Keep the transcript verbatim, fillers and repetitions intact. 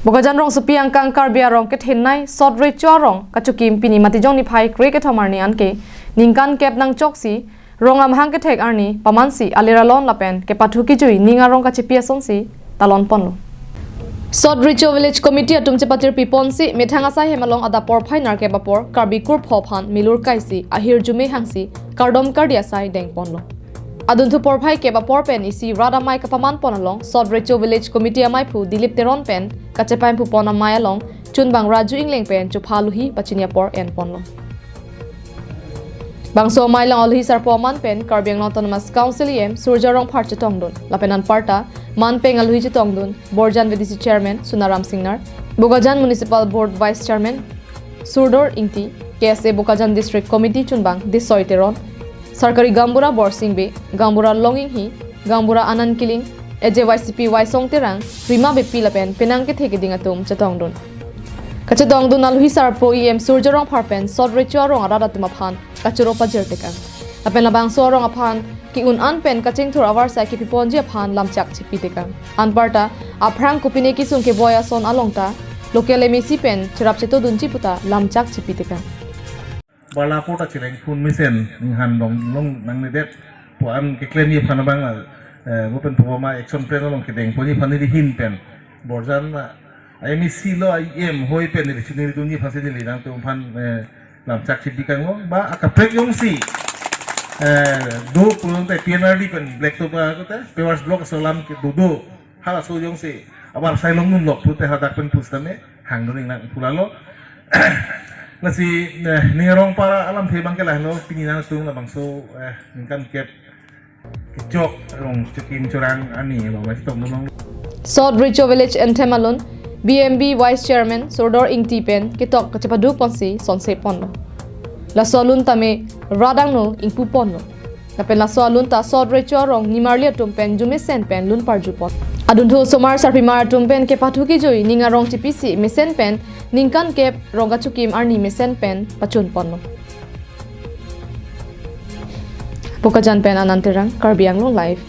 Bokajan rongsopi angkang Karbi arong kethenei Sot Recho arong kachokim pini Matijong niphai kre kethom arni anke ningkan kep nangchoksi rong amahang kethek arni pamansi alir alon lapen kepathu kejui ning arong kachepi asonsi talon ponlo. Sot Recho Village Committee atum chepatirpi ponsi methang asai hem along adap porphai nerkep apor Karbi kurpho aphan milur kaisi ahirjume hangsi kardom kardi asai deng ponlo. Adunthu porphai kep apor pen isi rat amei kapaman pon along Sot Recho Village Committee ameiphu Dilip Teron pen kachepamphu pon amei along chunbang Raju Ingleng pen chopha alohi pachini apor en ponlo. Bangso amei along alohi sarpo aman pen Karbi Anglong Autonomous Council E M Surjya Rongphar chetongdun lapen anparta manpeng alohi chetongdun Borjan V D C Chairman Sunaram Singnar, Bokajan Municipal Board Vice Chairman Surdor Ingti, K S A Bokajan District Committee chunbang Desoi Teron, Sarkari Gambura Borsing Bey, Gambura Longing Hi, Gambura Anand Killing, A J Y C P Waisong Terang, Rima Beypi lapen penang kethe keding atum chetongdun. Kachetongdun alohi sarpo E M Surjya Rongphar pen Sot Recho arong arat atum aphan kachoro pajir tekang. Lapen labangso arong aphan ke-un an pen kachingthur avarsai kepi ponji aphan lamchak chepi tekang. Anparta aphrang kopine kesung keboi ason along ta local M A C pen cherap chetodunji puta lamchak chepi tekang. Bala pota chileng phun mesen ninghan dong long nangnedet pu an keklemji aphan abang, eh, mo pen pu ma action plan along kedeng ponji aphan neli ahin pen Borjan, eh, M A C lo E M hoi pen neli chini dunji aphansi neli nangtum aphan, eh, lamchak chepi kanglo ba akaprek jongsi, eh, do pulote P N R D pen black top akote pavers block aso alam kedo do halaso jongsi avarsai longdunlok pulote hadak pen pusitame hangdun ingnang pu lalo. Lasi, eh, ning arong para alamthe abang ke lahelo, pini nangtum labangso, eh, ningkan kep kechok rong chokim chorang arni along lasi tongdun long. Sot Recho Village Anthem alun B M B Vice Chairman Surdor Ingti pen ketok kachepadu ponsi sonse ponlo. Laso alun tame rat angno ingpu ponlo. Lapen laso alun ta Sot Recho arong nimarli atum pen jumesen pen lun parju pon. Adunthu osomar sarpimar atum pen kepathu kejui ning arong chepisi mesen pen ningkan kep rong kachokim arni mesen pen pachun ponlo. Bokajan pen Anand Terang, Karbi Anglong Live.